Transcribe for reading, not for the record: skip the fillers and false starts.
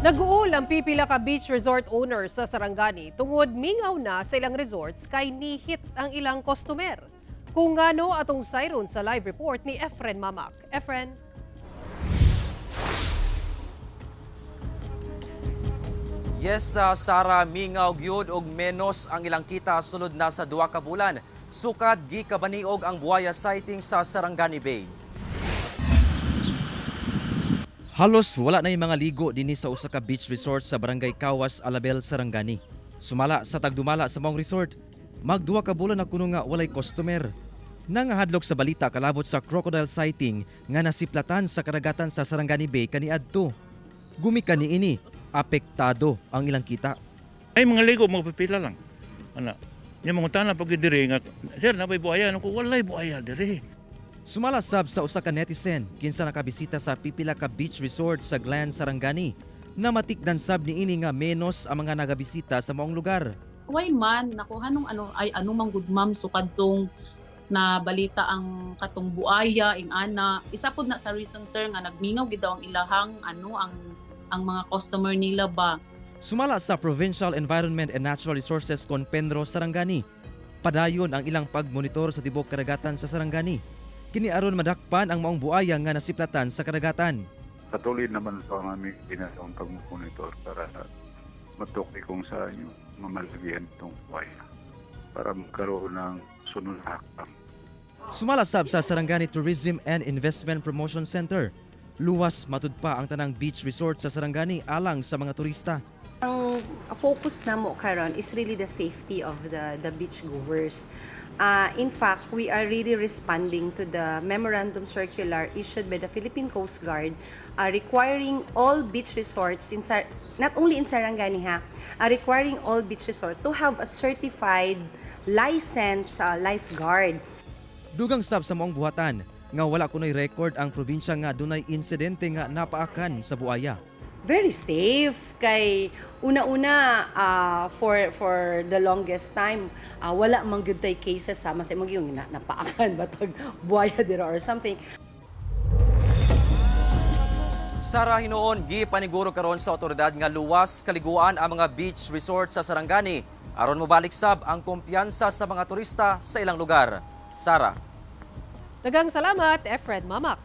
Nag-uol ang pipila ka beach resort owners sa Sarangani tungod mingaw na sa ilang resorts kay nihit ang ilang customer. Kung ngano, atong sayron sa live report ni Efren Mamak. Efren? Yes, Sara, mingaw gyud og menos ang ilang kita sulod na sa 2 ka bulan. Sukad gikabaniog ang buwaya sighting sa Sarangani Bay. Halos wala na yung mga ligo dinhi sa usa ka beach resort sa Barangay Kawas, Alabel, Sarangani. Sumala sa tagdumala sa maong resort, magduha ka bulan na kuno nga walay customer. Nangahadlok sa balita kalabot sa crocodile sighting nga nasiplatan sa karagatan sa Sarangani Bay kaniadto. Gumikan niini, apektado ang ilang kita. Ay, mga ligo, mga pipila lang. Ana. Nya mga tana pag diri nga, "Sir, nabay buaya?" Ano ko, walay buaya diri. Sumala sab sa usa ka netizen kinsa nakabisita sa pipila ka beach resort sa Glen, Sarangani, namatikdan sab niini nga menos ang mga nagabisita sa maong lugar. Why man nakuha nung ano ay ano man gud, ma'am, so kadtong na balita ang katong buaya ing ana, isa pud na sa reason, sir, nga nagmingaw gid daw ang ilahang ano ang mga customer nila ba. Sumala sa Provincial Environment and Natural Resources Conpenro Sarangani, padayon ang ilang pagmonitor sa tibok karagatan sa Sarangani. Kini aron madakpan ang maong buaya nga nasiplatan sa karagatan. Patuloy naman po ang aming ginagawang pag-monitor para matukoy kung saan yung mamalagian itong buwaya para magkaroon ng sunod na hakbang. Sumala sab sa Sarangani Tourism and Investment Promotion Center, luwas matud pa ang tanang beach resort sa Sarangani alang sa mga turista. Ang focus namo karon is really the safety of the beach goers. In fact, we are really responding to the memorandum circular issued by the Philippine Coast Guard requiring all beach resorts not only in Sarangani ha, requiring all beach resort to have a certified licensed lifeguard. Dugang sab sa maong buhatan nga wala kunoy record ang probinsya nga dunay insidente nga napaakan sa buaya. Very safe kay una-una, for the longest time, wala man gyud tay cases sama sa imong yung napaakan ba tag buaya dira or something. Sara, hinuon gipaniguro karon sa otoridad nga luwas kaliguan ang mga beach resort sa Sarangani aron mobalik sab ang kumpiyansa sa mga turista sa ilang lugar. Sara. Daghang salamat, Efren Mamak.